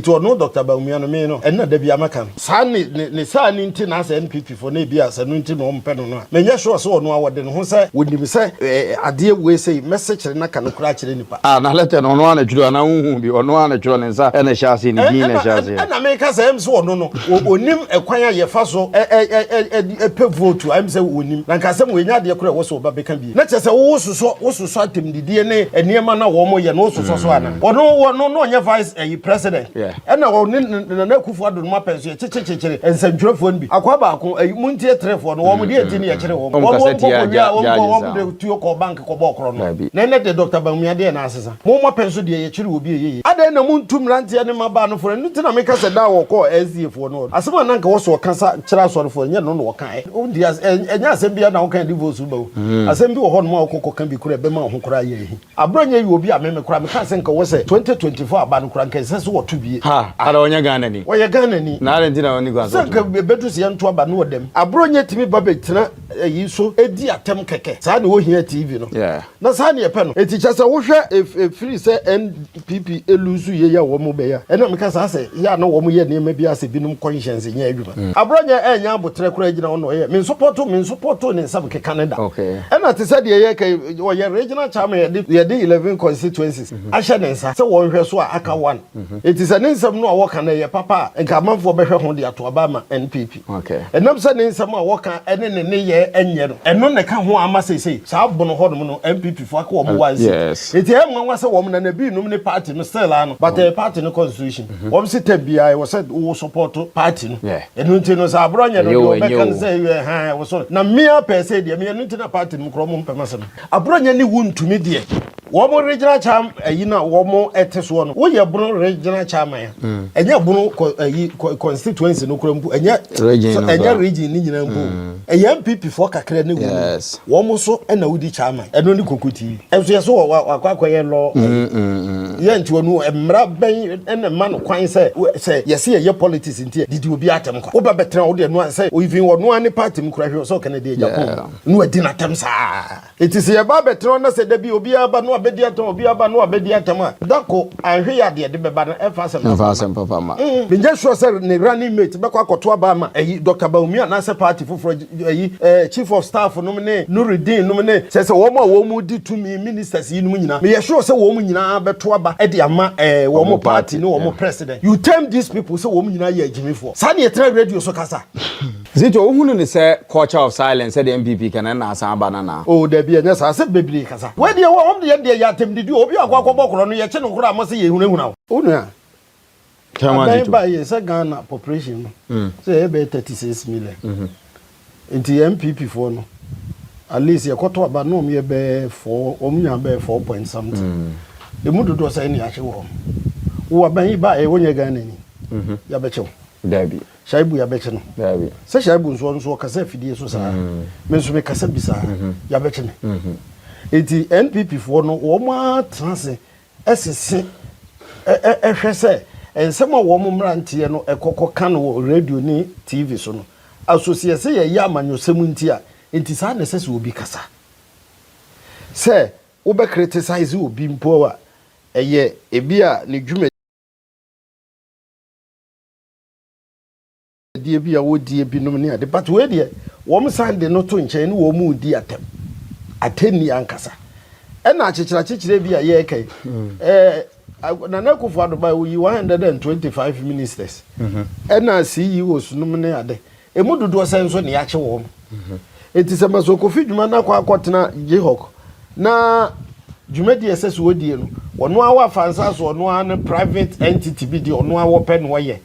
Nti ɔno Doctor Bawumia no me no ɛno na da biara mɛka no. Saa ne ne ne saa no nti na asɛ NPP foɔ no ebi a sɛ no nti na wɔn pɛ no no a menyɛ sure sɛ ɔno a ɔde ne ho sɛ ɔnim sɛ ɛɛ adeɛ wei sei mɛsekyere no aka no koraa akyerɛ nipa. Ah na letter no ɔno ara na ɛtwerɛ anaa wonhuu bi ɔno ara na ɛtwerɛ ne nsa na ɛhyɛ aseɛ ne din na ɛhyɛ aseɛ. Ɛna meka sɛ ɛm sɛ ɔno no ɔnim ɛkwan a yɛfa so pɛ vote a ɛm sɛ ɔnim na nka asɛm wei nyɛ adeɛ koraa ɛwɔ sɛ ɔba bɛka bie na kyerɛ sɛ wo sosɔ wo sosɔ atɛmdidie ne nneɛma no a wɔn yɛ no wo sosɔ so anaa ɔno ɔno na ɔnyɛ vice ɛyi president ɛna ɔne Nana Akufo Addo nom apɛ nso yɛkyekyekyere nsɛntwerɛfoɔ no bi akoa baako ɛyi montie trefoɔ no wɔn deɛ nti ne yɛkyere wɔn wɔn wɔn kɔ kɔ wia wɔn kɔ wɔn de tuo kɔ bank kɔbɔɔ korɔ no. Na ɛnɛ deɛ Doctor Bawumia deɛ na asesa. Mo mo pɛ nso deɛ yɛkyere obi ɛyɛ yie. Adɛn na montu mmeranteɛ ne mmabaa no fo? Ɛno nti na meka sɛ da a wɔkɔɔ SDA foɔ no hɔ no, asɛm a na anka ɛwɔ sɛ wɔka sa kyerɛ asɔrefoɔ no, ɛnyɛ ɛno na wɔkaeɛ. Wonte ase? Ɛnyɛ asɛm biara na woka de votes ba o. Asɛm bi wɔ hɔnom a wokɔ kɔka bi koraa a ɛbɛma wo ho koraa ayɛ ahi. Aberɛ nyɛ yɛ obi a me me koraa mekaa sɛ nka ɛwɔ sɛ 2024 aba no koraa nka ɛnsɛ sɛ wɔto bie. Ha! Ada ɔnyɛ Ghanani? Ɔyɛ Ghanani. Na adɛn nti na ɔnni kwan sɛ Sɛ ɔto nka bi? ɛbɛdu sɛ yɛnto aba no wɔ dɛm. Aberɛ nyɛ tumi ba bɛtena ayi so di atɛm kɛkɛ. Saa na ohia TV no. Na saa na yɛpɛ no. Enti kyerɛ sɛ wohwɛ ɛfiri sɛ NPP lose yei a wɔn bɛyɛ a, ɛna meka saa sɛ yɛ a na wɔn yɛ nneɛma bi asɛ binom conscience nyɛ adwuma. Aborɔnyɛ ɛnyɛ aboterɛ koraa gyina hɔ na ɔyɛ mensopɔto mensopɔto ne nsɛm keka no da. Ɛna te sɛ deɛ yɛka yi ɔyɛ regional chairman yɛde yɛde 11 constituencies ahyɛ ne nsa sɛ wɔnhwɛ so a aka one. Enti sɛ ne nsɛm no a wɔka no ɛyɛ papa a nka amanfoɔ bɛhwɛ ho de ato aba ama NPP. Ɛnam sɛ ne nsɛm a wɔka ne ne nneyɛɛ nyɛ no, ɛno na ɛka ho ama seesei saa bono hɔnom no NPP foɔ aka wɔn one seat. Enti ɛyɛ nwanwa sɛ wɔn nana binom ne party no still ara no, but ɛyɛ party no constitution. Wɔn se term biara ɛwɔ sɛ wo support party no. Ɛno nti no sɛ aborɔ nyɛ no deɛ wɔbɛka no sɛ ɛyɛ ɛhaa ɛwɔ so. Na me ara pɛɛ sɛ deɛ meyɛ no nti na party no mu koraa wɔn mpɛ m'asɛm. Aborɔ nyɛ ne Wontumi deɛ. Wɔn regional chairman ayi no a wɔn te soɔ no, woyɛ bono regional chairman a, ɛnyɛ bono kɔ ayi constituency no kora mpo, ɛnyɛ region no ɛnyɛ region no nyinaa mpo. Ɛyɛ NPP foɔ kakra ne wɔn mu. Wɔn so ɛna wodi chairman. Ɛno ne kokotii. Ɛnso yɛ so wɔ wakɔ akɔyɛ law. Yɛ nti wɔn mmara bɛn ɛna ɛma no kwan sɛ sɛ yɛsi yɛyɛ politics nti didi obi atɛm kwa. Woba bɛtena wo deɛ no sɛ even wɔn ne party mu kora hwɛ sɛ ɔkɛnɛ deɛ Japan no adi n'atɛm saa. Enti sɛ yɛba abɛtena hɔ na sɛ da bi obiara ba na wabɛdi atɛm, obiara ba na wabɛdi atɛm a, da ko anhwɛ yie a deɛ ɛde bɛba no ɛmfa asɛm Ɛmfa papa mma. asɛm papa mma. Menyɛ sure sɛ ne running mate bɛkɔ akɔto aba ama ayi Doctor Bawumia anaasɛ party foforɔ ayi eh, chief of staff nom ne Nurudeen nom ne kyerɛ sɛ wɔn a wɔn di tumi ministers yi nom nyinaa meyɛ sure sɛ wɔn nyinaa bɛto aba de ama eh, wɔn Wɔn party party, ne wɔn yeah. president. You term these people sɛ wɔn nyinaa yɛ agyimifoɔ. Saa na yɛtena radio so kasa. Zito, wohunu no sɛ culture of silence sɛdeɛ NPP ka no ɛna asan aba no anaa? Oh dabi ɛnyɛ saa sɛ bebree kasa. Wei deɛ wɔn deɛ deɛ yɛ atɛmdidi o obi akɔ akɔbɔ korɔ no yɛkye no koraa mo se yɛhunahuna wo. Wo nua Chairman abɛn Zito. ba yɛ sɛ Ghana population no sɛ yɛyɛ bɛyɛ 36 million nti NPP foɔ no at least yɛkɔtɔ aba na wɔn yɛ bɛyɛ four wɔn nya bɛyɛ four point something emu dodoɔ sɛn na yɛakye wɔn wo abɛn yi ba yɛ wonyɛ Ghana ni yɛabɛkye wo. Dabi. Shaibu yɛabɛkye no. Daabi. Sɛ Shaibu nso ɔno nso ɔkasa afidie so saa. Me nso mekasa bi saa. Yɛabɛkye me. Enti NPP foɔ no wɔn ara tena ase sese hwɛ sɛ nsɛm a wɔn mmeranteɛ no kɔ kɔka no wɔ radio ne TV so no, asoseɛ sɛ yɛyɛ amanyɔsɛm nti a, enti saa na ɛsɛ sɛ obi kasa. Sɛ wobɛ criticize obi mpo a, ɛyɛ ebi a ne dwumadie. Bi a wɔdie binom ne ade but wei deɛ wɔn san de no to nkyɛn ne wɔn redi atɛm atɛnni ankasa ɛna akyekyere akyekyere bi a yɛreka yi ɛɛ Nana Akufo Addo ba oyi 125 ministers ɛna CEOs nom ne ade emu dodoɔ sɛ nso ne yɛakye wɔn eti sɛ Maso Kofi dwuma no akɔ akɔtena Jehok na dwumadi a ɛsɛ sɛ wɔdie no wɔn ara wafa nsa so ɔno ara ne private entity bi deɛ ɔno ara wɔpɛ na ɔyɛ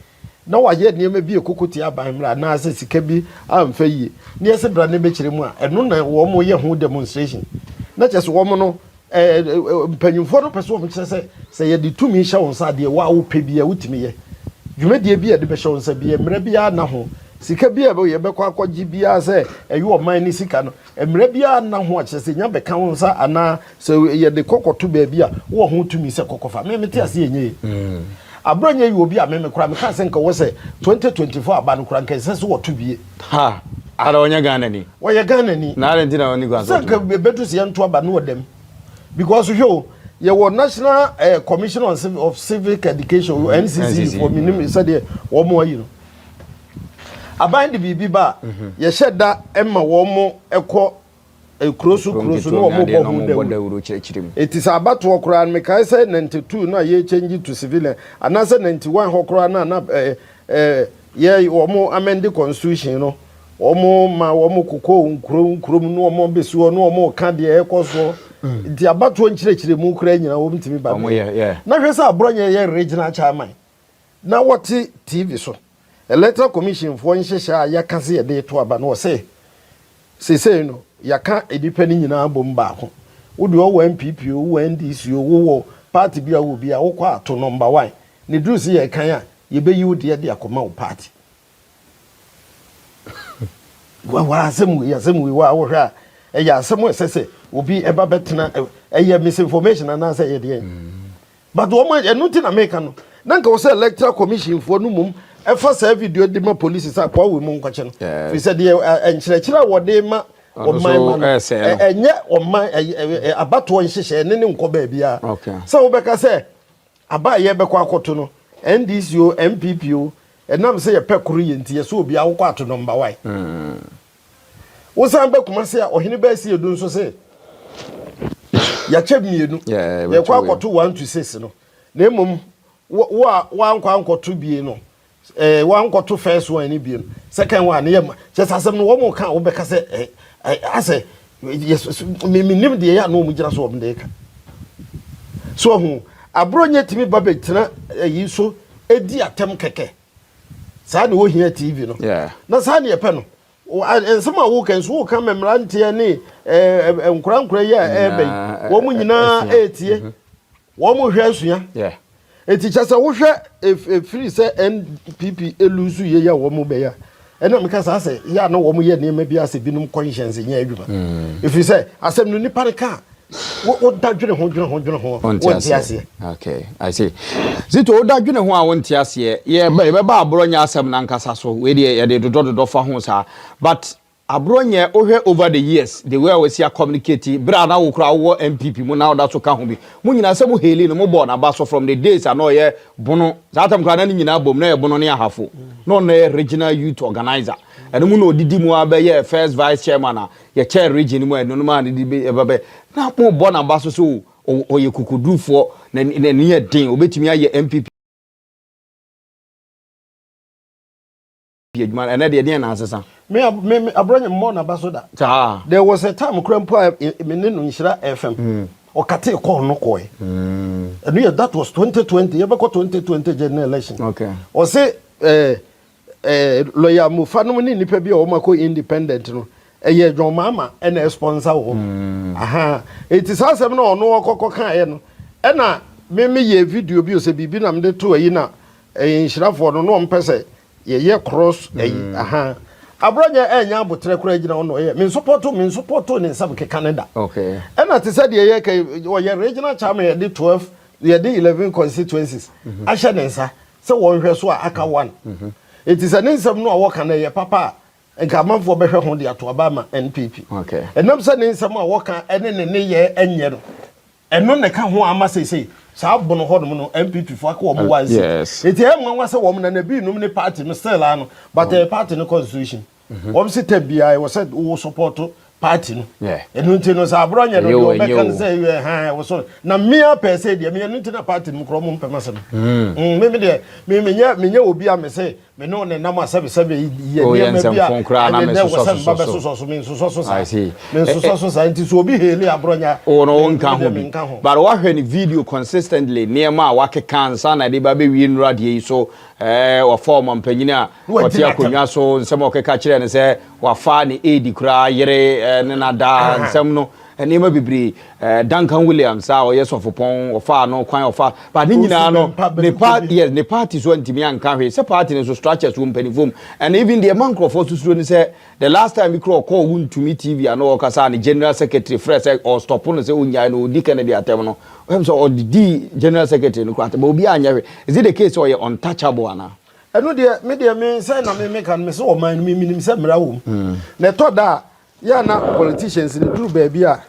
na wayɛ nneɛma bi a ɛkoko tia aban mmara anaasɛ sika bi amfa yie na yɛsɛ bra ne bɛkyerɛ mu a, ɛno na wɔn yɛ ho demonstration. Na kyerɛ sɛ wɔn no ɛɛ mpanyinfoɔ no pɛ sɛ wɔn kyerɛ sɛ sɛ yɛde tumi hyɛ wɔn nsa adeɛ wo a wopɛ bi a wotumi yɛ. Dwumadie bi a yɛde bɛhyɛ wɔn nsa bi mmara biara nna ho. Sika bi a yɛbɛkɔ akɔgye biara sɛ ɛyɛ ɔman ne sika no, mmara biara nna ho a kyerɛ sɛ nya bɛka wo nsa anaa Sɛ yɛde kɔ kɔto baabi a, wowɔ ho tumi sɛ kɔ kɔfa. Me mete ase ɛnyɛ yie. Aberɛ nyɛ yie obi a me me koraa mekaa sɛ nka wɔ sɛ 2024 aba no koraa nka ɛnsɛ sɛ wɔto bie. Ha! Ada ɔnyɛ Ghana ni? Ɔyɛ Ghana ni. Na adɛn nti na ɔnni kwan sɛ sɛ ɔto bi? Sɛ nka ɛbɛdu sɛ yɛnto aba no wɔ dɛm. Because hwɛ o, Yɛwɔ National Commission on Civ of Civic Education, NCCE foɔ, menim sɛdeɛ wɔn ayi no. Aban de biribi ba a, yɛhyɛ da ma wɔn kɔ kuro so kuro so na wɔn bɔ ho dawuro. Eti sɛ abatoɔ koraa no, mekae sɛ 92 no a yɛ change to civilian, anaasɛ 91 hɔ koraa no a na yɛ wɔn amend constitution no, wɔn ma wɔn kokɔ nkuro nkurom na wɔn bɛsi hɔ na wɔn ka deɛ ɛkɔ soɔ. Nti abatoɔ nkyerɛkyerɛ mu koraa nyinaa wɔn ntumi ba bɛyɛ. Na hwɛ sɛ Abronye yɛ regional chairman na wɔte TV so, Electoral Commission foɔ nhyehyɛ a yɛka sɛ yɛde to aba no, wɔsɛ seesei no yɛaka nnipa no nyinaa bom baako. Wode ɔwɔ NPP o, wowɔ NDC o, wowɔ party bi a wɔ bi a wokɔ ato number one ne duru sɛ yɛkan a, yɛbɛyi wo deɛ de akɔma wo party. Wa asɛm wei, asɛm wei wa wohwɛ a, ɛyɛ asɛm a ɛsɛ sɛ obi ɛba bɛtena, ɛyɛ misinformation anaasɛ ɛyɛ deɛ? But wɔn ɛno ti na meka no, na nka wɔ sɛ Electoral Commission foɔ no mum ɛfa saa video de ma police sɛ akɔa wɔ mu nkɔkyɛ no, firi sɛ deɛ nkyerɛkyerɛ a wɔde ma ɔman ma no, ɛnyɛ ɔman abatoɔ nhyehyɛ ne ne nkɔ baabiara sɛ wobɛka sɛ aba a yɛbɛkɔ akɔto no, NDC o, NPP o, ɛnam sɛ yɛpɛ koro yɛ nti yɛsɛ obi awokɔ ato number one. Wosan bɛ Kumase a, ɔhene bɛɛ si edu nso sɛ yɛakyɛ mmienu, yɛkɔ akɔto 1 to 6 no, na mmom wo a wankɔ ankɔto bie no, wankɔto first one ne bie no, second one ne yɛ ma kyɛ sɛ asɛm no wɔn ka a wobɛka sɛ ɛɛ ɛɛ asɛ menim deɛ yɛ a na wɔn gyina so wɔn de ka so. Ɔho Abronye tumi ba bɛtena ɛyi so edi atɛm kɛkɛ saa na wɔhia TV no na saa ne yɛpɛ no. Nsɛm a woka nso, woka ma mmeranteɛ ne nkora nkora yi a ɛreba yi, wɔn nyinaa ɛretie, wɔn hwɛ asua. Eti kyɛ sɛ wohwɛ efiri sɛ NPP e lose yie yɛ wɔn bɛyɛ a, ɛna meka saa sɛ yɛ a na wɔn yɛ nneɛma bi asɛ binom conscience nyɛ adwuma, efiri sɛ asɛm no nipa no ka, woda dwene ho, dwene ho, dwene ho, wonte aseɛ. Okay, I see. Zito, woda dwene ho a wonte aseɛ. Yɛbɛba Abronye asɛm nankasa so. Wei deɛ yɛde dodɔ dodɔ fa ho saa, but Abronye, wohwɛ over the years, the way a wɔasi a communicate, berɛ a na wo koraa wowɔ NPP mu na woda so ka ho bi, mo nyinaa sɛ mo haili no, mobɔɔ n'aba so from the days a na ɔyɛ Bono saa tam koraa na ne nyinaa bom na yɛ Bono ne Ahafo na ɔno yɛ regional youth organizer. Ɛno mu na ɔdidi mu a bɛyɛ first vice chairman a yɛkyɛɛ region mu a ɛno no mu a ne de bɛbɛ na mobɔ n'aba so sɛ ɔyɛ kokodurufoɔ, n'ani yɛ den, obɛtumi ayɛ NPP adwuma. Ɛnɛ deɛ, deɛ na asesa? Me me Abronye mmɔ n'aba so da. Saa. There was a time kura mpo a me ne no Nhyira FM ɔkate kɔɔ no kɔɛ. Ɛno yɛ, that was 2020, yɛbɛkɔ 2020 general election. Ɔse lawyer Mofa nom ne nipa bi a wɔn akɔ independent no, ɛyɛ John Mahama ɛna ɛsponsor wɔn. Aha, eti saa asɛm no ɔno ɔkɔkɔ kaeɛ no, ɛna me me yɛ video bi o sɛ biribi na mede to ayi na ɛyɛ Nhyirafoɔ no na wɔn pɛ sɛ yɛyɛ cross ɛyi. Aha, Abronye ɛnyɛ abotrɛ koraa gyina hɔ na ɔyɛ me nsupport ne nsɛm keka ne da. Ɛna te sɛ deɛ yɛ ka, ɔyɛ regional chairman, yɛde 12, yɛde 11 constituencies ahyɛ ne nsa sɛ wɔnhwɛ so a aka one. Eti sɛ ne nsɛm no a wɔka no ɛyɛ papa a, nka amanfoɔ bɛhwɛ ho de ato aba ama NPP. Ɛnam sɛ ne nsɛm a wɔka ɛne ne ne yɛ ɛnyɛ no, ɛno ne ka ho ama seesei saa Bono hɔnom no NPP fo aka wɔn one seat. Eti ɛyɛ nwanwa sɛ wɔn na binom ne party no still ano, but ɛyɛ party no constitution wɔn si tɛm biara ɛwɔ sɛ wo support party no. Ɛno nti no sɛ Abronye no deɛ ɔbɛka no sɛ ɛyɛ han ɛwɔ so na mmea pɛ sɛ deɛ mmea no nti na party no korɔ mo mpɛm asɛm. Me me deɛ me menyɛ menyɛ obi a me sɛ me ne ne nam asɛbesɛbe yɛ nneɛma bi a ɛne dɛ wɔ sɛ mba bɛsosɔ so, me nsosɔ so saa, me nsosɔ so saa. Nti so obi haili Abronye, wo no wo nka ho bi, but wahwɛ ne video consistently, nneɛma a wakeka ansa na ɛde ba bɛwie nnura deɛ yi so, wafa ɔmampanyini a ɔte akonnwa so, nsɛm a ɔkeka kyerɛ no sɛ wafa ne aide koraa yere ne nada nsɛm no, nneɛma bebree. Duncan Williams a ɔyɛ sɔfopɔn, ɔfaa no kwan ɔfa, but ne nyinaa no ne party, yes, ne party so ntumi anka hwee sɛ party no so structures wɔ mpanimfoɔ mu. And even deɛ ma nkurɔfoɔ susuro ne sɛ the last time bi kura ɔkɔɔ Wuntumi TV a na ɔkasa, ne general secretary frɛ sɛ ɔstop no sɛ ɔnyae no ɔdi Kennedy atɛm no, ɔyɛ sɛ ɔde di general secretary no kora atɛm, but obi anyɛ hwee. Is it the case sɛ ɔyɛ untouchable anaa? Ɛno deɛ, me deɛ, me sɛ na me meka no, me sɛ ɔman no me menim sɛ mmara wɔ mu na ɛtɔ da a yɛ na politicians no duru baabi a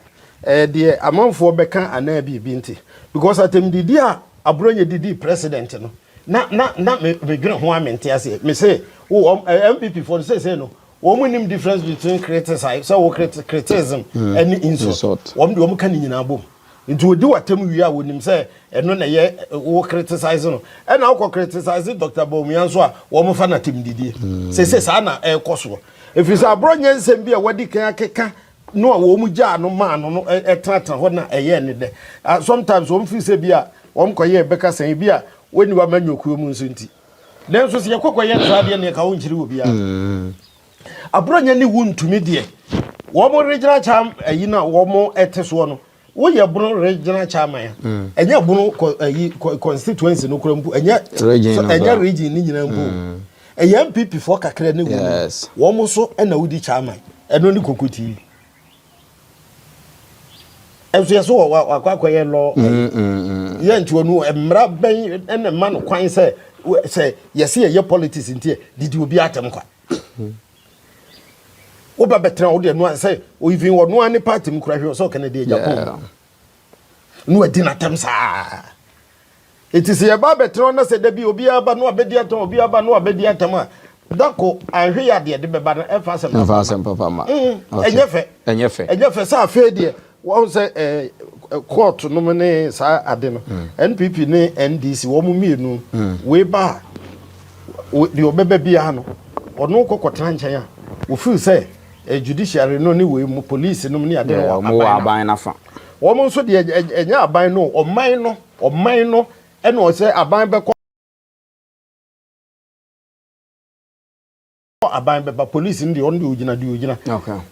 ɛyɛ deɛ amanfoɔ bɛka anaa biribi nti. Because atɛmdidi a Abronye didii president no, na na na me medwene ho a mente aseɛ. Me se wo wɔn eh, NPP foɔ no seesei no wɔn nim difference between criticize sɛ wo criticism ɛne insult. Wɔn deɛ wɔn ka ne nyinaa bom. Nti odi w'atɛm wie a wɔnim sɛ ɛno na ɛyɛ wo criticize no. Ɛna wokɔ criticize Dr. Bawumia nso a wɔn fa no atɛmdidie. Seesei saa na ɛrekɔ soɔ. Ɛfiri sɛ Abronye nsɛm bi a wadi kan akeka no a wɔn gyaa no maa no no tenatena hɔ na ɛyɛɛ ne dɛ. Sometimes wɔn feel sɛ bi a wɔn kɔyɛ bɛka sɛn bi a wɔnni wɔ amanyɔkuo mu nso nti. Nanso sɛ yɛkɔ kɔyɛ saa deɛ neɛ ka wonkyere wɔ biara. Abronye ne wo ntumi deɛ wɔn regional chairman ayi no a wɔn te soɔ no woyɛ bono regional chairman a ɛnyɛ bono ayi constituency no kora mpo ɛnyɛ ɛnyɛ region ne nyinaa mpo. Ɛyɛ NPP foɔ kakra ne wɔ mu. Wɔn so na wodi chairman. Ɛno ne kokotii. Ɛnso yɛ so wɔ wakɔ akɔyɛ lɔ. Mm, mm, mm. Yɛ nti wɔn mmara bɛn ɛna mma no kwan sɛ sɛ yɛsi yɛyɛ politics nti didi obi atɛm kwa. Woba bɛtena wo deɛ no sɛ even wɔn no ne party mu kura hwɛ sɛ ɔkɛnɛ deɛ Japan. No adi n'atɛm saa. Enti sɛ yɛba abɛtena hɔ na sɛ da bi obiara ba na wabɛdi atɛm, obiara ba na wabɛdi atɛm a, da ko anhwɛ yɛ adeɛ de bɛba no ɛmfa asɛm papa mma. asɛm papa mma. Mm, ɛnyɛ fɛ. Ɛnyɛ fɛ. Ɛnyɛ fɛ sɛ afei deɛ wɔn sɛ ɛɛ court nom ne saa ade no NPP mm. ne NDC wɔn mmienu mm. wei ba a deɛ ɔbɛba biara no ɔno kɔ kɔtena nkyɛn a wɔfiri sɛ eh, judiciary no ne wei mu police nom ne ade no wɔ aban nafa. Wɔn nso deɛ ɛnyɛ aban no ɔman no Ɔman no ɛna ɔsɛ aban bɛkɔ aban bɛba polisi no deɛ ɔno deɛ ɔgyina deɛ ɔgyina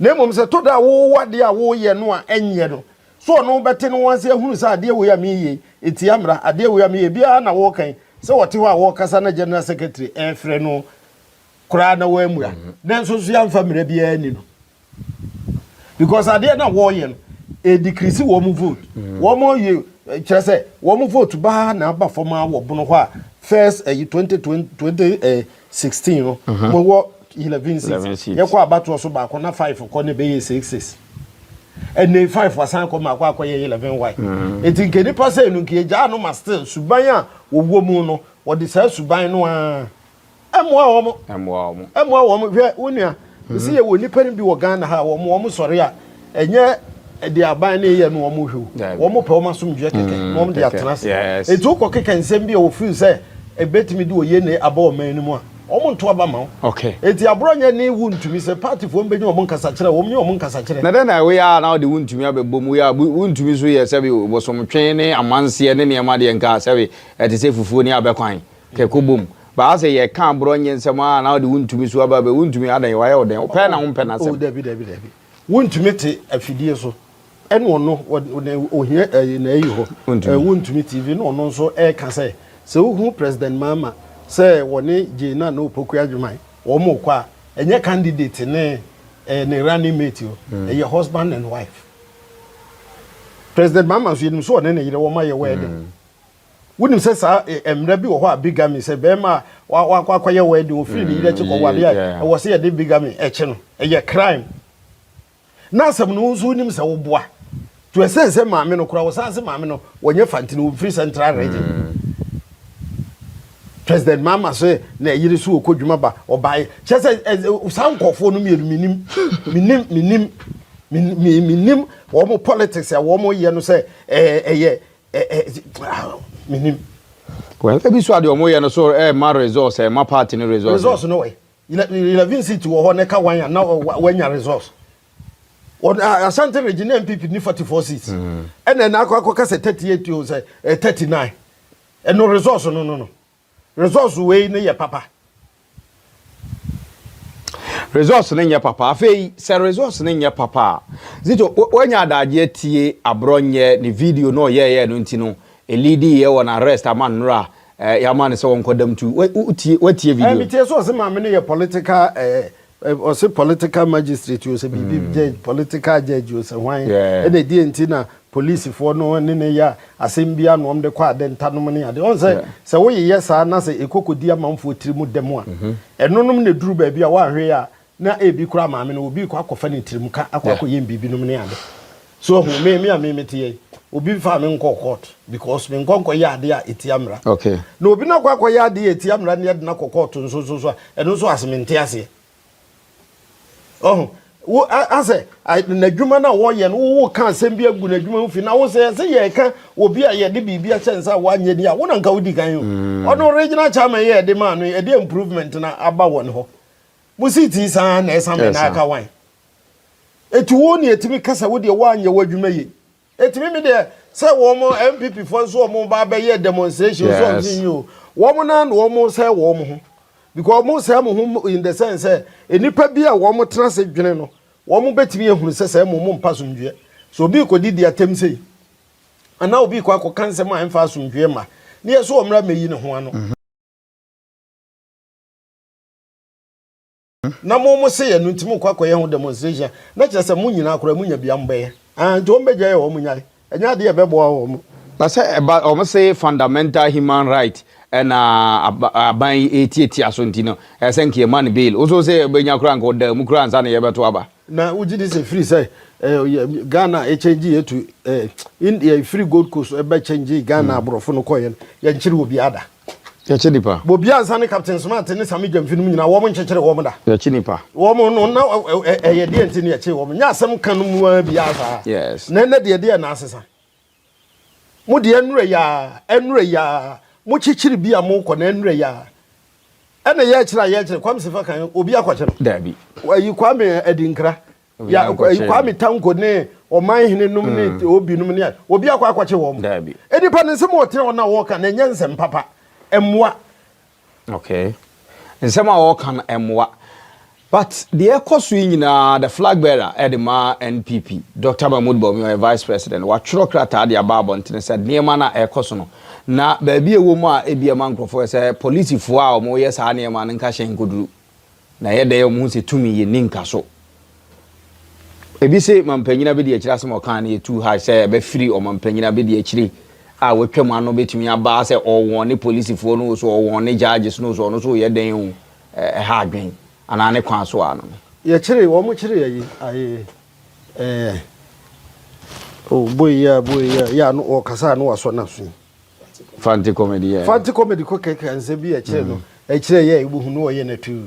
na mmom sɛ tɔ da a wowɔ adeɛ a woyɛ no a ɛnyɛ no so ɔno bɛte no ase ahunu sɛ adeɛ wei a meyɛ ɛtia mmara adeɛ wei a meyɛ biara na wɔkan sɛ wɔte hɔ a wɔkasa na general secretary ɛfrɛ no koraa na wɔamua nanso nso yɛamfa mmara biara ni no because adeɛ na wɔreyɛ no ɛdecrease wɔn vote mm. wɔn yɛ kyerɛ sɛ wɔn vote baa na aba fam a wɔ bono hɔ a first ɛyi 2020 2016 no mhm. mo wɔ 11 seats yɛkɔ abatoɔ so baako na 5 kɔ ne bɛyɛ 6 6 ɛnna 5 asan kɔ mako akɔyɛ 11 y mm. eti nke nipa sɛ no nke gyaa no ma still suban a wɔwɔ mu no wɔde saa suban no ara. Ɛmmoa wɔn. Ɛmmoa wɔn. Ɛmmoa wɔn. Hwɛ, wo nua, mesi yɛ wɔ nipa no bi wɔ Ghana ha, wɔn wɔn sɔre a, ɛnyɛ deɛ aban no yɛ no wɔn hwɛ o. Wɔn pɛ wɔn asomdwoeɛ kɛkɛ mm, na wɔn de atena ase. Eti wokɔ keka nsɛm bi a wɔfiri sɛ ebetumi de oyie ne aba ɔman no mu a, wɔn nto aba ma wo. Okay. Eti aborɔ nyɛ ne wo ntumi sɛ paatifoɔ mbɛnya wɔn nkasakyerɛ, wɔn nye wɔn nkasakyerɛ. Na dɛn na woyɛ a na wode wo ntumi abɛbɔ mu, woyɛ a wo ntumi nso yɛ sɛbe bosomtwe ne amanseɛ ne nneɛma deɛ nka sɛbe ɛte sɛ fufuo ne abɛkwan. Kɛkɔ bom. But asɛ yɛ ka aborɔ nye nsɛm aa na wode wontumi so aba bɛ wontumi adɛn wayɛ wo dɛn wopɛ na wompɛ n'asɛm. Oh dabi dabi dabi wontumi te afidie so ɛna ɔno ɔne ohia ɛyi na ɛyi hɔ ɛɛ wontumi TV na ɔno nso ɛɛka sɛ sɛ wohu President Mahama sɛ wɔne Jane Nana Opoku Agyemang wɔn rekɔ a ɛnyɛ candidate ne ɛɛ ne running mate o ɛyɛ husband and wife President Mahama nso yɛnim sɛ ɔne ne yere wɔn ayɛ wedding. Wonim sɛ saa mmara bi wɔ hɔ a bigamy, sɛ barima a wakɔ akɔyɛ wedding, ofiri ne yere akyi kɔware a, ɛwɔ sɛ yɛde bigamy kye no. Ɛyɛ crime. Na asɛm no wo nso wonim sɛ woboa. To ɛsɛn sɛ maame no koraa, wɔsan se maame no wɔnyɛ Fantini, wɔmfiri Central Region. President Mahama sɛ na yere so ɔkɔ dwuma ba, ɔbaeɛ. Kyerɛ sɛ saa nkurɔfoɔ no mmienu menim, menim, menim, menim wɔn politics a wɔyɛ no sɛ ɛyɛ menim. Well, ebi so adeɛ ɔmo yɛ no so ɛma results, ɛma party no results. Results no wɛ. 11 seat wɔ hɔ ne ka wan a na wanya results. Wɔn Ashanti region na NPP ni 44 seats. Ɛna ɛna akɔ akɔ kasa 38 o sɛ 39. Ɛno results no no no. Results wei no yɛ papa. Results no nyɛ papa. Afei sɛ results no nyɛ papa a, Zito, woanya adagye atie Aborɔnyɛ ne video no ɔyɛɛyɛ no nti no, ɛliidi yɛ wɔ no arrest ama nnora a yɛama no sɛ wɔnkɔ dam tu. Wotie woatie video no? Metie sɛ ɔse maame no yɛ political eh, ɔse political magistrate o sɛ biribi judge, political judge o sɛ hwan, ɛna ɛdeɛ nti na Polisifoɔ no ne no yɛ asɛm bi a na wɔde kɔ ade ntanom ne ade. Ɔn sɛ, sɛ woyeyɛ saa na sɛ ɛkɔ kɔdi amanfoɔ tiri mu dɛm a, ɛnonom na ɛduru baabi a woanhwɛ yie a na ebi koraa maame no obi rekɔ akɔfa ne tirim ka akɔ akɔyɛ biribinom ne ade. So wahu? Me, me a me mete yɛ yi. Obi nfaa me nkɔɔ court because me nkɔ nkɔyɛ adeɛ a ɛtia mmara. Okay. Na obi no akɔ akɔyɛ adeɛ a ɛtia mmara ne yɛde no akɔ court nso nso so a, ɛno nso ase mente aseɛ. Ɔho, wo asɛ n'adwuma no a wɔyɛ no wo ka asɛm bi agu n'adwuma ho fi na wo sɛ yɛsɛ yɛka obi a yɛde biribi ahyɛ nsa a wanyɛ ni a wo na nka wodi kan o. Ɔno regional chairman yɛ ɛde maa no ɛde improvement na aba wɔ ne hɔ. Mo si ti saa na ɛsan mɛ na aka wan. Eti wo ne etimi kasa wo deɛ woanyɛ w'adwuma yie. Etimi mi deɛ sɛ wɔn NPP foɔ nso wɔn ba bɛyɛ demonstration nso wɔn nyi o. Wɔn na na wɔn sɛ wɔn ho. Because wɔn sɛ wɔn ho in the sense sɛ nipa bi a wɔn tena se dwene no wɔn bɛtumi ehunu sɛ sɛ wɔn mpa asomdwoeɛ. So obi kɔ didi atɛm sei anaa obi kɔ akɔka nsɛm a ɛmfa asomdwoeɛ ma ne yɛ so wɔn mmra mɛyi ne ho ano. Na mo mo se yɛ no nti mo kɔ akɔyɛ ho demonstration na kyerɛ sɛ mo nyinaa koraa mo nya bia mo bɛyɛ. Ah, nti wɔn bɛgya yɛ wɔn nyae. Ɛnyɛ adeɛ ɛbɛboa wɔn. Na sɛ ɛba wɔn se fundamental human right ɛna aban yi etiatia so nti no ɛsɛ nka yɛma no bail. Woso sɛ ɛbɛnya koraa nka ɔda mu koraa ansa na yɛbɛto aba. Na wogye di sɛ firi sɛ eh, Ghana ɛkyɛngye yɛ to eh, India firi Gold Coast ɛbɛ kyɛngye Ghana aborɔfo no kɔyɛ no yɛnkyere obi ada. Yɛkye nipa. Obi ansa ne Captain Smart ne Sami Gyamfi nom nyinaa wɔn nkyekyere wɔn da. Yɛkye nipa. Wɔn no na ɛyɛ deɛ nti ne yɛkye wɔn. Nyɛ asɛm ka no mu ara biara saa. Yes. Na ɛnɛ deɛ deɛ na asesa. Mo deɛ ɛnura yaa ɛnura yaa mo kyekyere bi a mo kɔ na ɛnura yaa. Ɛna yɛkyerɛ a yɛkyerɛ Kwame Sefa kan obi akɔkye no. Dabi. Ayi Kwame Adinkra. Ya Kwame Tanko ne ɔman hene nom ne mm. obi nom ne obi akɔ akɔkye wɔn. Dabi. Nipa ne nsɛm a ɔte hɔ na wɔka na ɛnyɛ nsɛm papa. Ɛmmoa. Okay. Nsɛm a wɔka no ɛmmoa. But deɛ ɛkɔ so yi nyinaa the flag bearer ɛde ma NPP Dr. Mahmoud Bawumia ɔyɛ vice president watwerɛ krataa de aba abɔntene sɛ nneɛma no a ɛkɔ so no na baabi a ɛwɔ mu a ebi ɛma nkurɔfoɔ sɛ polisifoɔ a wɔyɛ saa nneɛma no nka hyɛn nkɔduru Na ɛyɛ dɛn a wɔhu sɛ tumi yɛ nni nka so? Ebi se mampanyin abedi akyire asɛm a ɔkaa no yɛ too harsh sɛ ɛbɛfiri ɔmampanyin abedi akyire a watwam ano bɛtumi aba sɛ ɔwɔn ne polisifoɔ no so ɔwɔn ne judges no so ɔno so yɛ dɛn o ɛha adwen anaa ne kwan so ano no. Yɛkyere wɔn kyere ayi ayi ɛɛ oh boy yi a boy yi a yɛ ano ɔkasa ano wasɔ n'aso yi. Fanti comedy yɛ. Fanti comedy kɔ kɛkɛ nsɛm bi ɛkyerɛ no ɛkyerɛ yɛ ebuhu no ɔyɛ n'atu.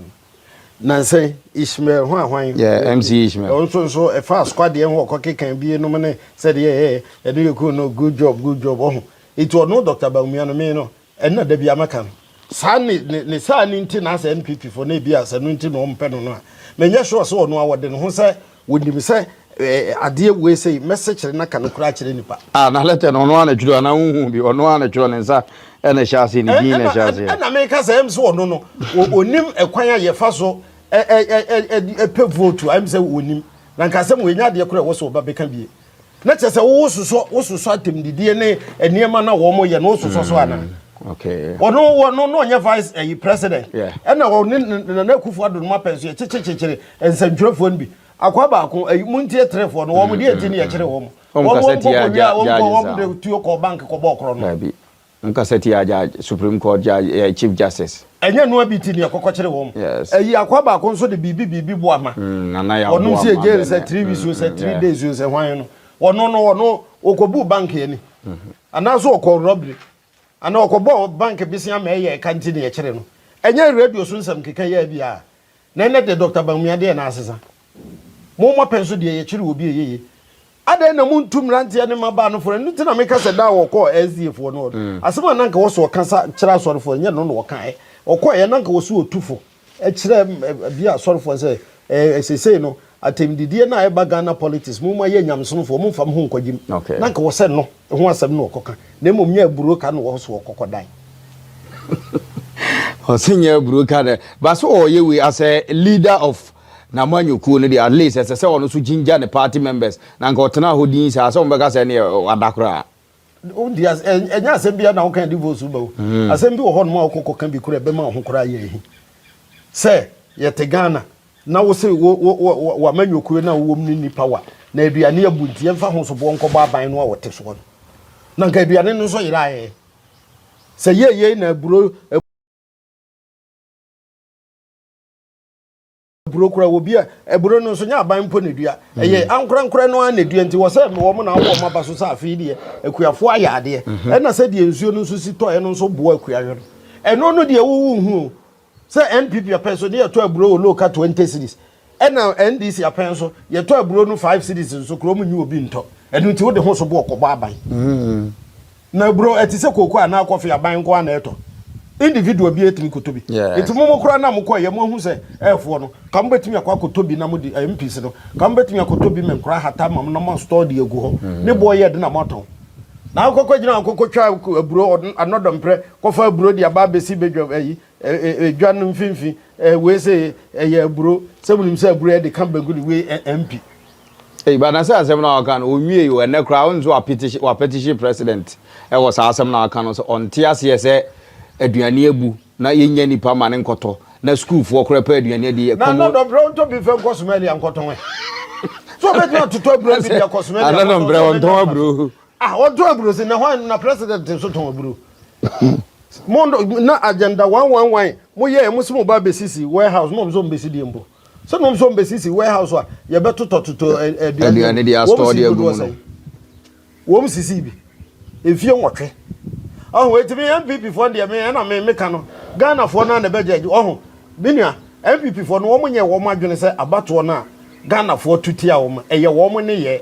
Nansɛn Ishmael ho ahwan. Yeah, MC Ishmael. Ɔno nso nso ɛfa asukwadeɛ ho ɔkɔ keka bi nom ne sɛdeɛ ɛyɛ ɛno yɛ cool no good job good job ɔho. Eti ɔno Dr. Bawumia no me no ɛnna da bi amaka no. Saa ne ne ne saa ne nti na asɛ NPP fo na ebi asɛ no nti na ɔmpɛ no no a menyɛ sure sɛ ɔno a wɔde ne ho sɛ wɔnim sɛ ɛɛ adeɛ wei sɛ mɛsɛ na ka no koraa kyerɛ nipa. Ah, na letter no ɔno ara na twerɛ anaa wohu bi ɔno ara na twerɛ ne nsa ɛna ɛhyɛ aseɛ ne din na ɛhyɛ aseɛ. Ɛna meka sɛ ɛm sɛ ɔno no ɔnim ɛkwan a yɛfa so ɛpɛ vote a ɛm sɛ ɔnim na nka asɛm wei nyɛ adeɛ koraa ɛwɔ sɛ ɔba bɛka bie na kyerɛ sɛ wo sosɔ wo sosɔ atɛmdidie ne nneɛma na wɔn yɛ no wo sosɔ so anaa. Okay. Ɔno ɔno na ɔnyɛ vice ɛyi president. Ɛna ɔne Nana Akufo Addo no ma pɛn so yɛ kyekyekyekyere nsɛntwerɛfoɔ no bi. Akwa baako ɛyi mu ntie terefoɔ no wɔn deɛ nti ne yɛkyere wɔn. Wɔn kasa tia wɔn kɔ wɔn kɔ wɔn de tuo kɔ bank kɔ bɔɔ korɔ no. Dabi. Wɔn kasa tia judge Supreme Court judge eh, Chief Justice. Ɛnyɛ nua bi ti ne yɛkɔkɔ kyere wɔn. Yes. Ɛyi akwa baako nso de biribi biribi boa ma. Nana yɛ aboa ma. Wɔn si jail sɛ 3 weeks o sɛ 3 days o sɛ hwan no. Ɔno no ɔno ɔkɔbu bank ani. Anaasɛ ɔkɔ robbery. Anaa ɔkɔbɔ bank besia ma ɛyɛ ɛka nti ne yɛkyere no. Ɛnyɛ radio so nsɛm keka yɛ bi a. Na ɛnɛ de Dr. Bawumia deɛ na asesa. Mo mo pɛ nso deɛ yɛkyere obi ɛyɛ yie. Adɛn na montu mmeranteɛ ne mmabaa no fo? Ɛno nti na meka sɛ da a wɔkɔɔ SDA foɔ no hɔ. Asɛm a na anka wɔ sɛ ɔka sa kyerɛ asɔrefoɔ nyɛ no na ɔkaeɛ. Ɔkɔeɛ na anka wɔ sɛ ɔtu fo kyerɛ bi asɔrefoɔ sɛ ɛɛ seesei no atɛmdidie no a ɛba Ghana politics mu ma yɛ nyamesomfoɔ momfa mo ho nkɔgyem. Na anka wɔ sɛ no ho asɛm na ɔkɔka na mmom nyɛ aburo ka na wɔ so ɔkɔkɔ dan. Ɔsɛ nyɛ aburo ka dɛ ba so ɔyɛ wei as a leader of n'amanyɔkuo no deɛ at least ɛsɛ sɛ ɔno nso ginger ne party members na nka ɔtena hɔ din saa sɛ wɔbɛka sɛ ɛneɛ wada koraa. Wodi as ɛnyɛ asɛm bi na woka divorce ba o. Asɛm bi wɔ hɔ nom a wokɔ kɔka bi koraa ɛbɛma wo ho koraa yɛ ahi. Sɛ yɛte Ghana na wo se wo wo wo w'amanyɔkuo no a wowɔ mu no nni power na aduane abu nti yɛmfa ho soboɔ nkɔbɔ aban no a wɔte soɔ no. Na nka aduane no nso yeraeɛ. Sɛ yei yei na aburo. Aburo koraa obi a aburo no nso nyɛ aban mpo na dua. Ɛyɛ ankorankorɛ no ara na dua nti wɔ sɛ wɔn na awɔ wɔn aba so sɛ afei deɛ akuafoɔ ayɛ adeɛ. Ɛna sɛdeɛ nsuo no nso si tɔeɛ no nso boa akuayɔ no. Ɛno no deɛ wo nhu o. Sɛ NPP apɛn so ne yɛtɔ aburo wɔ low ka 20 cedis. Ɛna NDC apɛn so yɛtɔ aburo no 5 cedis nso kuro mu nyi obi ntɔ. Ɛno nti wode ho so boɔ kɔbɔ aban. Na aburo ɛte sɛ kooko anaa kɔfe aban nko ara na ɛtɔ. Individual biara tumi kɔtɔ bi. Nti mo mo koraa na mokɔeɛ mo ahu sɛ ɛɛfoɔ no ka mobɛtumi akɔ akɔtɔ bi na mode MPs no ka mobɛtumi akɔtɔ bi ma nkora hata ma mo na mo store de agu hɔ. Ne boɔ yɛ den na moatɔn. Na wokɔkɔ gyina hɔ kɔkɔtwa aburo anɔdɔmprɛ kɔfa aburo de aba abɛsi badwa ayi dwa no mfimfini wei sɛ ɛyɛ aburo sɛ monim sɛ aburo yɛde ka banku ne wei MP. Ei but na sɛ asɛm no a ɔka no ɔnwiei o ɛnɛ koraa wonim sɛ wapetition wapetition president ɛwɔ saa asɛm no a ɔka no sɛ ɔnte aseɛ sɛ aduane abu na yɛnnya nipa ma ne nkɔtɔ na sukuufoɔ koraa pɛ aduane adi Na ɛkɔm na dɔmprɛ ɔntɔ bi fɛ nkɔ Somalia nkɔtɔn ɛ so ɔbɛtumi atotɔ aburo bi de akɔ Somalia Ana akɔtɔn dɔmprɛ sɛ ɔntɔn ɔbɛnya mfaso aburo ah ɔntɔn aburo se na hwan na president nso tɔn aburo mo na agenda 111 mo yɛ mo se mo ba bɛsisi warehouse mo nso mbɛsi deɛ mpo Sɛ nom nso mbɛsisi warehouse a yɛbɛtotɔtotɔ aduane Aduane de wɔn astɔɔ si de agu dodoɔ mu no. sɛn? Wɔn sisi bi mfie nwɔtwe. Ɔho eti me NPP foɔ deɛ me ɛna me meka no Ghana foɔ no a na ɛbɛgye agye ɔho me nua NPP foɔ no wɔn nyɛ wɔn adwene sɛ abatoɔ no a Ghana foɔ to tia wɔn ɛyɛ wɔn ne yɛ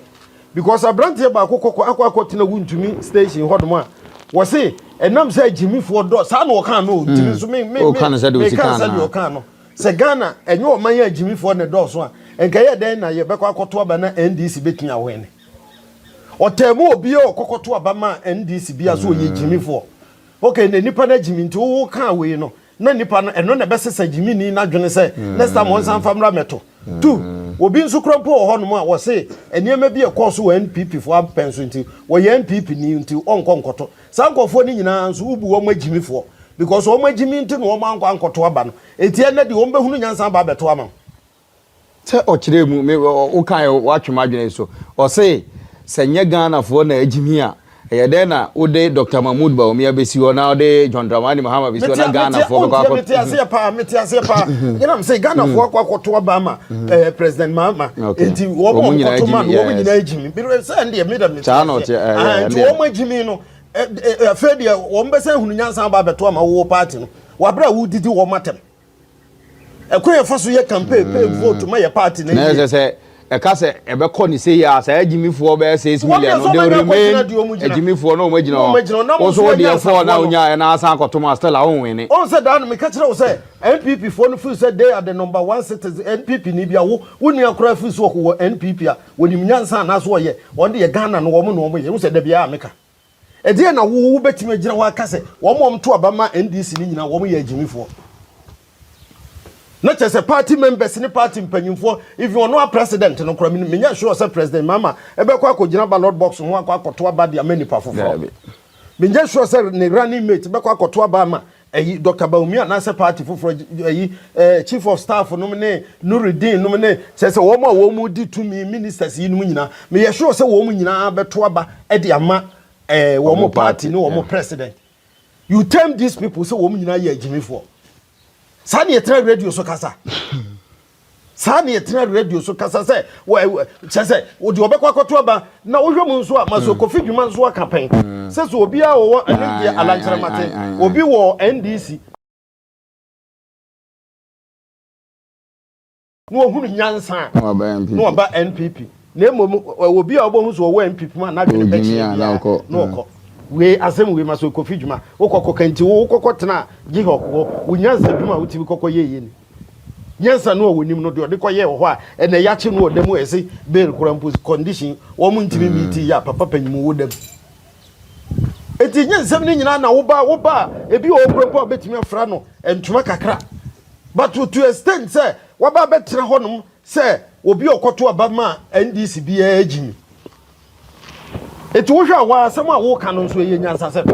because aberanteɛ baako kɔkɔ akɔ akɔtena wuntumi station hɔnom a wɔse ɛnam sɛ agyimifoɔ dɔ saa na ɔkaa no o ntumi nso me me me Ɔka no sɛdeɛ ɔsi meka kaa no sɛdeɛ a. ɔkaa no. Sɛ Ghana ɛnyɛ ɔman a agyimifoɔ na ɛdɔɔso a, nka ɛyɛ dɛn na yɛbɛkɔ akɔto aba na NDC bɛtumi awɛne? Ɔtaa mu obiara a ɔkɔkɔto aba ma NDC biara sɛ ɔyɛ gyimifoɔ. Okay, na nipa no agyimi nti wo kaa wei no, na nipa no ɛno na ɛbɛsesa gyimini no adwene sɛ next time ɔnsan mfa mmra mmɛto. Two, obi nso kora mpo wɔ hɔnom a wɔse nneɛma bi a ɛkɔɔ so wɔ NPP foɔ apɛn so nti wɔyɛ NPP ni nti ɔnkɔ nkɔto. Saa nkurɔfoɔ no nyinaa nso wobu wɔn agyimifoɔ because wɔn agyimi nti na wɔn ankɔ ankɔto aba no. Enti ɛnnɛ deɛ wɔn bɛhunu nyansa aba abɛto ama wo. Sɛ ɔkyerɛɛ mu, me, wo kaeɛ, woatwe m'adwene so. Ɔse, sɛ nyɛ Ghanafoɔ na agyimi a, ɛyɛ dɛn na wode Doctor Mahmood Bawumia bɛsi hɔ na wode John Dramani Mahama bɛsi hɔ Mete, na mete, Ghanafoɔ bɛkɔ wontie, akɔ. mete aseɛ paa, mete aseɛ paa. Ɛna me sɛ Ghanafoɔ akɔ akɔto aba ama eh, President Mahama. Okay. Enti wɔn a Wɔn nyinaa wɔkɔto ma agyimi, no, wɔn yes. nyinaa agyimi. Bi- Sɛ ɛndeɛ me dɛ mete Saa na aseɛ. ɔte, eh, Ah, yeah, nti ɛndeɛ. wɔn agyimi no, eh, eh, afei deɛ wɔn bɛsɛ hunu nyansa aba abɛto ama wo party no. Wɔabrɛ a wodidi wɔn atɛm. Ɛkwan yɛfa so yɛ campaign pay vote ma yɛ party no Na yie. ɛsɛ sɛ ɛka sɛ ɛbɛkɔ ne sei a saa agyimifoɔ bɛyɛ 6 million no, they will remain agyimifoɔ na wɔn agyina hɔ. Wo nso wo deɛ four na wonyaeɛ na asan akɔto mu a still a wonwene. Ɔn sɛ daa no meka kyerɛ wo sɛ NPP foɔ no feel sɛ they are the number one citizen NPP ni bia wo wo nua koraa feel sɛ ɔwɔ NPP a wɔnim nyansa anaasɛ ɔyɛ wɔn deɛ Ghana no wɔn na wɔn yɛ wo sɛ da biara meka. Ɛdeɛn na wo wobɛtumi agyina hɔ aka sɛ wɔn a wɔto aba ma NDC no nyinaa wɔn yɛ agyimifoɔ? Na kyerɛ sɛ party members ne party mpanyinfoɔ, even ɔno a president no koraa, menyɛ sure sɛ President Mahama ɛbɛkɔ akɔgyina ballot box ho akɔ akɔto aba de ama nipa foforɔ. Menyɛ sure sɛ ne running mate bɛkɔ akɔto aba ama ɛyi Dr. Bawumia anaasɛ party foforɔ ɛyi ɛɛ chief of staff nom ne Nurudeen nom ne kyerɛ sɛ wɔn a wɔn di tumi ministers yi nom nyinaa meyɛ sure sɛ wɔn nyinaa bɛto aba de ama ɛɛ wɔn party ne wɔn president. You term these people sɛ wɔn nyinaa yɛ agyimifoɔ. Saa ne yɛtena radio so kasa. Saa na yɛtena radio so kasa sɛ wɔ kyɛ sɛ wɔde ɔbɛkɔ akɔto aba na wohwɛ mu nso a maso Kofi dwuma nso aka pɛn sɛ sɛ obiara wɔwɔ ɛne deɛ alankyerɛmate obi wɔ NDC na wɔhunu nyansa a na wɔba NPP na mmom obi a wɔbɛhu sɛ ɔwɔ NPP mu a n'adwene bɛkyerɛ biara na ɔkɔ wei asɛm wei maso Kofi dwuma wokɔkɔ kanti wo wokɔkɔ tena Gihok hɔ wo nyansa dwuma a wotumi kɔkɔ yɛyɛ ni. Nyansa no a wɔnim no deɛ ɔde kɔyɛɛ wɔ hɔ a ɛnɛ yɛakye no wɔ da mu a ɛse bail koraa mpo condition wɔn ntumi meet yɛ a papa panyimu wo da mu. Enti nyɛ nsɛm no nyinaa na woba woba a ebi wɔ hɔ koraa mpo a wobɛtumi afra no ntoma kakra but to to extent sɛ waba abɛtena hɔnom sɛ obi a ɔkɔto aba ma NDC biara gyimi. Enti wohwɛ a w'asɛm a woka no nso ɛyɛ nyansasɛm.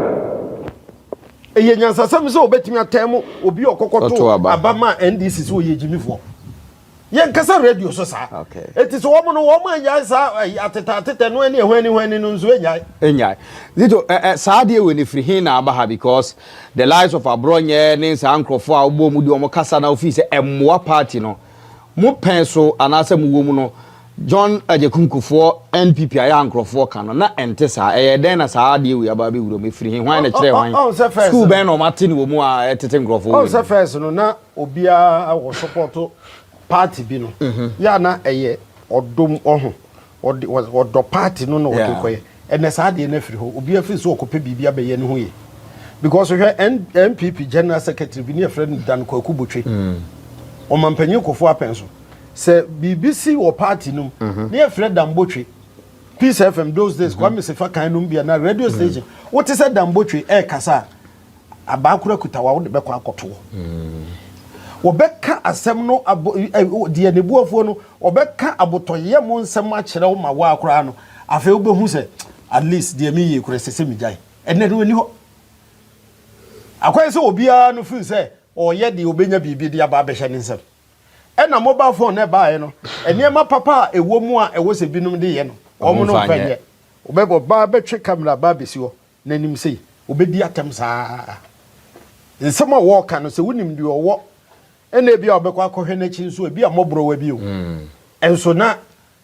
Ɛyɛ nyansasɛm sɛ wobɛtumi atɛn mu obi a ɔkɔkɔto aba ma NDC sɛ ɔyɛ gyimifoɔ. Yɛnkasa radio so saa. Enti sɛ wɔn no wɔn anyae saa atetɛ atetɛ no ɛne ɛhwani hwani no nso ɛnyae. Ɛnyae. Zito, ɛ ɛ saa adeɛ wei no firi he na aba ha because the likes of Aborɔnyɛ ne saa nkorɔfoɔ a wobɔ wɔn di wɔn kasa na wofii sɛ ɛmmoa party no. Mo pɛn so anaasɛ mo wɔ mu no, John Agyekum Kufuor NPP a ɛyɛ a nkorɔfoɔ ka no, na ɛnte saa. Ɛyɛɛ dɛn na saa adeɛ wei aba abɛwura mu? Ɛfiri he? Hwan na ɛkyerɛɛ hwan? Ɔn sɛ first Sukuu no. bɛn na wɔate no wɔ mu a ɛtete nkorɔfoɔ Ɔn wei sɛ mu? first no na obiara wɔ support party bi no, yɛ a na ɛyɛ ɔdom ɔho, ɔde ɔdɔ party no na ɔde kɔyɛ. Ɛnɛ saa adeɛ no afiri hɔ. Obiara firi sɛ ɔkɔpɛ biribi abɛyɛ ne ho yie. Because hwɛ NPP General Secretary bi ne yɛfrɛ no Dan Kwaku Botwe. Ɔmampanyin Kufuor apɛn so. Sɛ biribi si wɔ party no mu mhm. ne yɛfrɛ Dan Botwe Peace FM those days mhm. Kwame Sefa kan nom bi na radio mhm. station wote sɛ Dan Botwe ɛrekasa a abaa kora kuta wa wode bɛkɔ akɔtoɔ wɔbɛka asɛm no abo deɛ ne buafoɔ no wɔbɛka abotɔyɛ mu nsɛm akyerɛ wo ma woa koraa no afei wobɛhu sɛ at least deɛ meyie koraa ɛsɛ sɛ megyae ɛnɛ no ɛni hɔ akwan sɛ obiara no feel sɛ ɔyɛ deɛ ɔbɛnya biribi de aba abɛhyɛ ne nsam Ɛna mobile phone no ɛbaeɛ no, nneɛma papa a ɛwɔ mu a ɛwɔ sɛ binom de yɛ no, wɔn no mfa nyɛ. Wɔbɛbɔ ɔbaa bɛtwe camera ba abɛsi hɔ n'anim sei, ɔbɛdi atɛm saa. Nsɛm a wɔreka no, sɛ wonim deɛ ɔwɔ, ɛna ebi a ɔbɛkɔ akɔhwɛ n'akyi nso, ebi a mmɔborɔwa bi o. Nso na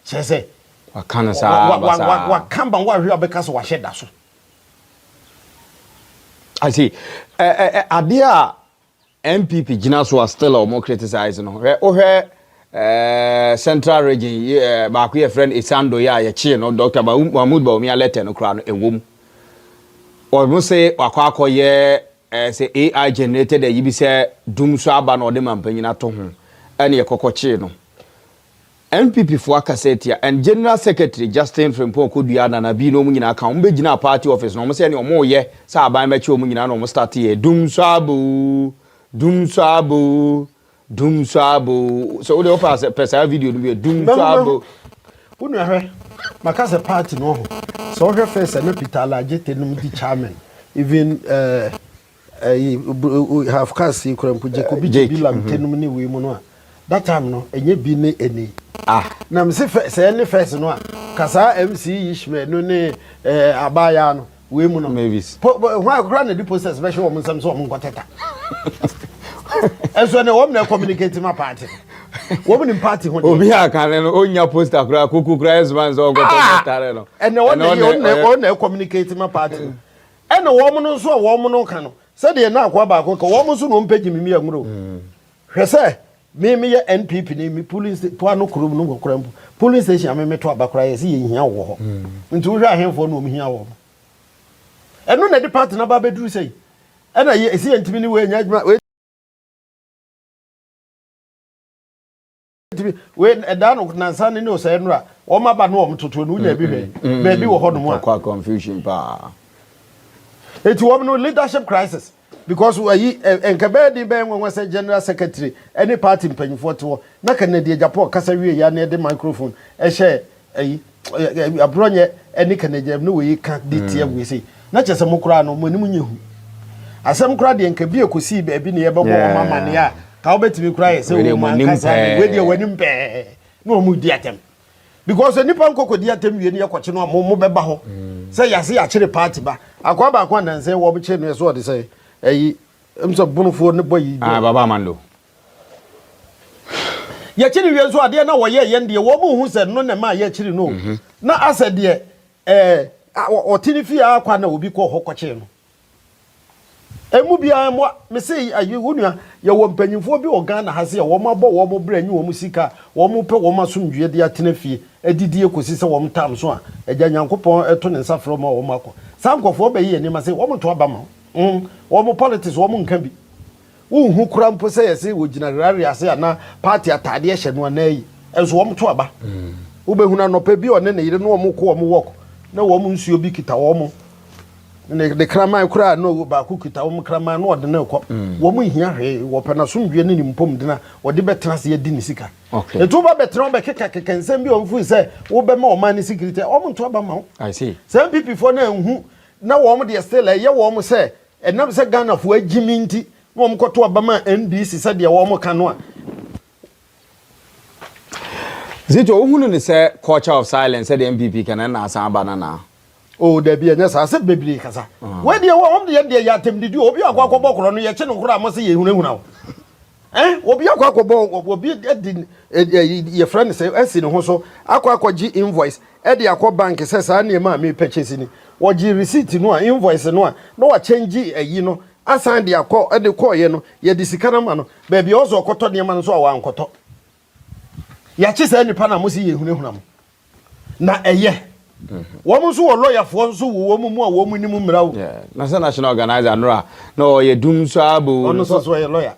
kyerɛ sɛ, Waka no saa basaa. Waka ma woahwɛ a wobɛka sɛ wahyɛ da so. I see. Adeɛ a NPP gyina so a still a wɔn criticize no hwɛ wohwɛ eh, central region yi eh, baako yɛ frɛ no Esando yi a yɛkyee no Dr. Mahmoud Bawumia letter no koraa no ɛwɔ mu wɔn se wakɔ akɔyɛ eh, sɛ AI generated ayi bi sɛ dum so aba na ɔde mampanyin ato ho ɛne yɛkɔkɔ kyee no NPP foɔ akasa atia and General Secretary Justin Frimpong Kodua Nana Bi na wɔn nyinaa ka wɔn bɛ gyinaa party office na wɔn sɛ ɛne wɔn reyɛ sɛ aban bɛkye wɔn nyinaa na wɔn start yɛ dum sɔ aba oo dum sɔ aba oo dum sɔ aba oo sɛ wode wopɛ asɛ pɛ saa video no bi dum sɔ aba oo. Wo nua hwɛ maka sɛ party no ɔho sɛ wohwɛ first a na Peter Alagye nom di chairman even eh, Ɛyi half cast yi kura mpo Jacobi Jabi Lamte nom ne wei mu no a that time no ɛnyɛ bi ne ɛni. Ah. Na mese fɛ sɛ ɛne first no a ka saa MC Ishmael no ne ɛɛ abaayaa no wei mu no. Mavis. Po po hwan akora na de posters bɛhyɛ wɔn nsam sɛ wɔn nkɔ tɛta. Ɛnso ɛnɛ wɔn na communicate ma party. Wɔn nim party ho deɛ. Obi a kan no onya poster kura koko kura ɛsoma nsɛ ɔnkɔ tɛta no. Ɛnɛ wɔn na wɔn na communicate ma party. Ɛna wɔn no nso a wɔn no ka no, sɛdeɛ na akoa baako ka, wɔn nso na wɔn pɛ gyimi mi anwuro. Mm. Hwɛ sɛ me meyɛ NPP ni me polling station po ano kurom no kora mpo polling station a me meto aba koraa yɛ sɛ yɛhia wɔ hɔ. Mm. Nti wohwɛ ahemfoɔ na wɔn hia wɔn. Ɛno na ɛde party no aba abɛduru sɛ yi. Ɛna yɛ ɛsi yɛntumi ne wei nyɛ adwuma wei Ntumi wei ɛdaa no nansa ne ne ɔsɛe nnora wɔn aba no wɔn toto no wonya bi hwɛ mm, baabi wɔ hɔ nom a. Ɔkɔ confusion paa. Eti wɔn no leadership crisis because ayi nka bɛyɛ den bɛyɛ nwanwa sɛ general secretary ɛne party mpanyinfoɔ te hɔ na Kennedy Agyapong kasa wie ya na ɛde microphone ɛhyɛ ayi aborɔnyɛ ɛne Kennedy ne wei ka de tia mm. wei sei na kyerɛ sɛ mo koraa no mo anim nyɛ hu asɛm koraa deɛ nka bi ekosii baabi ne yɛbɛbɔ wɔn amaneɛ a ka wobɛtumi koraa yɛ sɛ wɔn ankasa ne wei deɛ wɔn anim pɛɛ na wɔn di atɛm because nipa nkɔkɔ di atɛm wie ne yɛkɔkye no a mo mo bɛba hɔ mm. sɛ yɛase yɛakyere party ba akoa baako anansɛ wɔn kye no yɛ so ɔde sɛ ɛyi ɛmu sɛ bonofoɔ ne bɔ yi. Ah, baba amando. Yɛkyere wie nso adeɛ na wɔyɛ yɛn deɛ wɔn mu hu sɛ no na ɛma yɛkyere no mhm. na asɛ deɛ ɛɛ ɔte ne fie akwa na obi kɔ hɔ kɔkyere no emu biara mmoa mese ayi wo nua yɛwɔ mpanyinfoɔ bi wɔ Ghana ha se a wɔn abɔ wɔn brɛ nye wɔn sika wɔn pɛ wɔn asomdwie de atena fie adidi ekosi sɛ wɔn tam so a agya Nyankopɔn ɛto ne nsa frɛ wɔn a wɔn akɔ saa nkurɔfoɔ bɛyɛ yɛn nneɛma sɛ wɔn nto aba ma wɔn wɔn politics wɔn nka bi Wonhu koraa mpo sɛ yɛse wɔgyina rally ase anaa party ataadeɛ hyɛ no anaa yi. Nso wɔn to aba. Wobɛhunu anɔpa bi ɔne ne yere na wɔn kɔ wɔn work na wɔn nsuo bi kita wɔn. Ne, ne kraman koraa na baako kita wɔn kraman na ɔde no rekɔ. Wɔn nhia hwee, wɔpɛ n'asomdwoeɛ ne ne mpɔmuden a wɔde bɛtena ase adi ne sika. Okay. Nti woba bɛtena wobɛkeka keka nsɛm bi a wɔn feel sɛ wobɛma ɔman no security a, wɔn nto aba ma wo. I see. Sɛ NPP foɔ no anhu na wɔn deɛ still ɛyɛ wɔn sɛ Ɛnam sɛ Ghanafoɔ agyimi nti na wɔn kɔto aba maa NDC sɛdeɛ wɔn ka no a. Zito, wohunu no sɛ culture of silence sɛdeɛ NPP ka no ɛna asan aba no anaa? Oh dabi ɛnyɛ saa sɛ bebree kasa. Wei deɛ wɔn deɛ deɛ yɛ atɛmdidi obi akɔ akɔbɔ korɔ no yɛkye no koraa mo se yɛhunahuna wo. Eh, obi akɔ akɔbɔ obi de yɛfrɛ no sɛ asi ne ho so akɔ akɔgye invoice de akɔ bank sɛ saa nneɛma a mepurchase ni. Wɔgye receipt no a, invoice no a, na wakyɛngye ayi no asan de akɔ de kɔɔyɛ no, yɛde sika no ma no. Baabi a ɔsɛ ɔkɔtɔ nneɛma no nso a wankɔtɔ. Yɛakye saa nipa no a mo se yɛhunahuna mo. Na ɛyɛ. Wɔn nso wɔ lɔyafoɔ nso wɔ wɔn mu a wɔn nim mmara o. Na sɛ national organizer no a na ɔyɛ dum so aba o. Ɔno nso so ɔyɛ lɔya.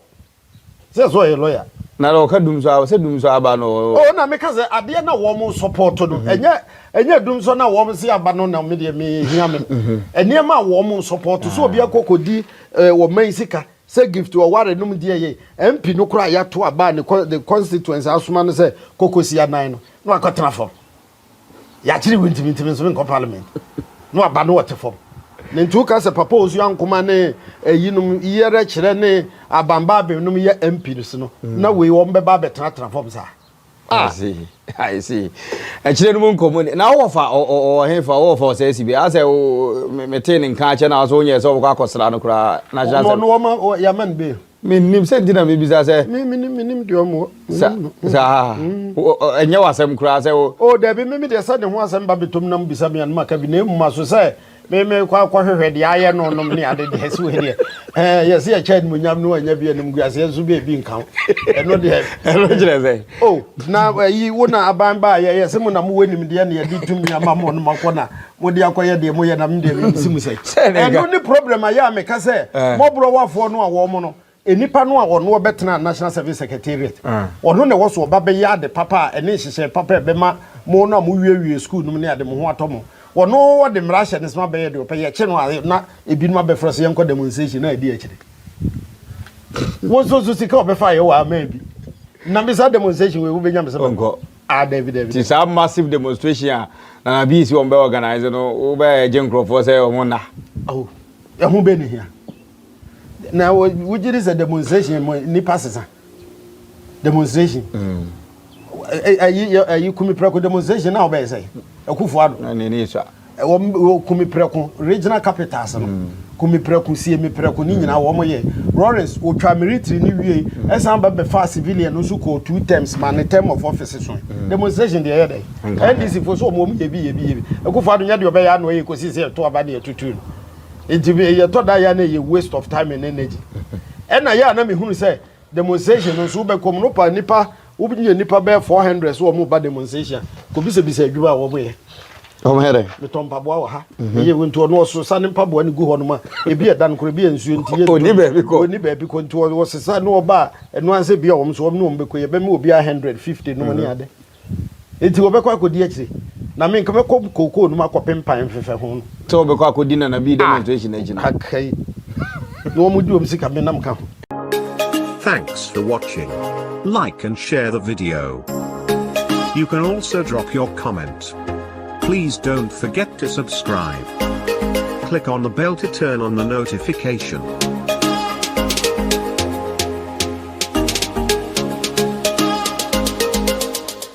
Sɛ so ɔyɛ lɔya. Na ɔka dum so aba sɛ dum so aba no. O na meka sɛ adeɛ na wɔn support no ɛnyɛ ɛnyɛ dum so na wɔn se aba no na me deɛ me hia me. Nneɛma a wɔn support so obi akɔ kɔdi wɔ man sika sɛ Gift Ɔware nom deɛ yɛ MP no koraa yɛato aba ne the constituency asoma no sɛ kɔkɔsi anan no na wakɔtena fam. Yɛakyere wo ntimi ntimi nso menkɔ parliament na waba no wɔte fam. Ne nti woka sɛ Papa Osu Ankoma ne ɛyinom yɛrɛ kyerɛ ne Abamba Abem nom yɛ MP no so no na wei wɔn bɛba abɛtenatena fam saa. Ah. I see. I see. Akyire no mu nkɔmmɔ ni. Na wowɔ fa ɔwɔ he fa wowɔ fa ɔsɛ si bi. Asɛ metee ne nka akyɛ na so wonyɛ sɛ wobɛkɔ akɔsra no koraa. National Ɔno ɔma yɛama no bail. Menim sɛ nti na mebisa sɛ. Menim menim deɛ ɔmo. Sa saa ɛnyɛ w'asɛm koraa sɛ wo. O dabi me me deɛ sɛ ne ho asɛm ba bɛtɔm na mobisa me a na maka bi na mmom aso sɛ me me kɔ akɔhwehwɛ deɛ ayɛ no nom ne ade deɛ sɛ wei deɛ ɛɛ yɛsɛ yɛkyɛ animuonyam no wanya bi animguaseɛ nso bi ebi nka ho ɛno deɛ. Ɛno kyerɛ sɛ. O na ayi wo na aban baa yɛ yɛsɛ mo na mowɔ nimdeɛ na yɛde tumi ama mo no makɔ na mode akɔyɛ deɛ moyɛ na me deɛ mesi mu sɛ ɛno ne problem a yɛ a meka sɛ mmɔborɔwafoɔ no a wɔn no nnipa no a ɔno ɔbɛtena National Service Secretariat ɔno na ɛwɔ so ɔba bɛyɛ ade papa a ɛne nhyehyɛ papa a ɛbɛma mo no a mowiewie sukuu nom ne ade mo ho atɔ mo. Ɔno ɔde mmara ahyɛ ne soma bɛyɛ deɛ ɔpɛ, yɛkye no a na ebinom abɛfrɛ so yɛnkɔ demonstration na ɛdi akyire. Wo nso so sika ɔbɛfa ayɛ wɔ ama bi na me saa demonstration wei wobɛnya me sɛ Ɔnkɔ. Ah, dabi dabi. Ti saa massive demonstration a Nana Bii si wɔn bɛ organize no wobɛ gye nkurɔfoɔ sɛ wɔn nna. Oh, ɛho bɛ ne hia. Na wogye di sɛ demonstration mu nipa sesa. Demonstration. Mm. Ayi ayi kumi prɛko demonstration na wobɛyɛ sɛ Akufo Addo. Na ne ne sua. Wɔn kumi prɛko regional capitals no. Mm. Kumi prɛko sie mi prɛko ne nyinaa wɔn yɛ. Lawrence otwa military ne wie mm. ɛsan ba bɛfa civilian no nso kɔɔ two terms ma ne term of office so. Mm. Demonstration deɛ ɛyɛ dɛ. NDC fo so wɔn yɛ bi yɛ bi yɛ bi. Akufo Addo nyɛ deɛ ɔbɛyɛ ano yɛ kɔsi sɛ ɛto aba ne ɛtutu no. Nti yɛtɔ da yɛ na ɛyɛ waste of time and energy. Ɛna yɛ a na mehunu sɛ demonstration no nso wobɛkɔ mu no pa nipa wobɛnya nipa bɛyɛ 400 so wɔn ba demonstration kɔbisabisa adwuma a wɔn yɛ. Wɔn yɛ dɛ. Metɔ mpaboa wɔ ha. Ɛyɛ mhm. nti ɔno ɔsosa ne mpaboa no gu hɔ nom a ebi ɛda no koro ebi yɛ nsuo nti yɛ oni baabi kɔ oni baabi kɔ nti wɔsesa ne ɔba a ɛno ansɛ bi a wɔn so wɔn ne wɔn bɛkɔ yɛ bɛma obi a 150 nom ne mhm. ade. Enti wɔbɛkɔ akɔdi akyire. Na me nka mɛkɔ kookoo no mu akɔpempan mfefɛ ho no. Sɛ wɔbɛkɔ akɔdi Nana Bii demonstration akyi no. Akai. Na wɔn di wɔn sika me nam ka ho. Thanks for watching. Like and share the video. You can also drop your comment. Please don't forget to subscribe. Click on the bell to turn on the notification.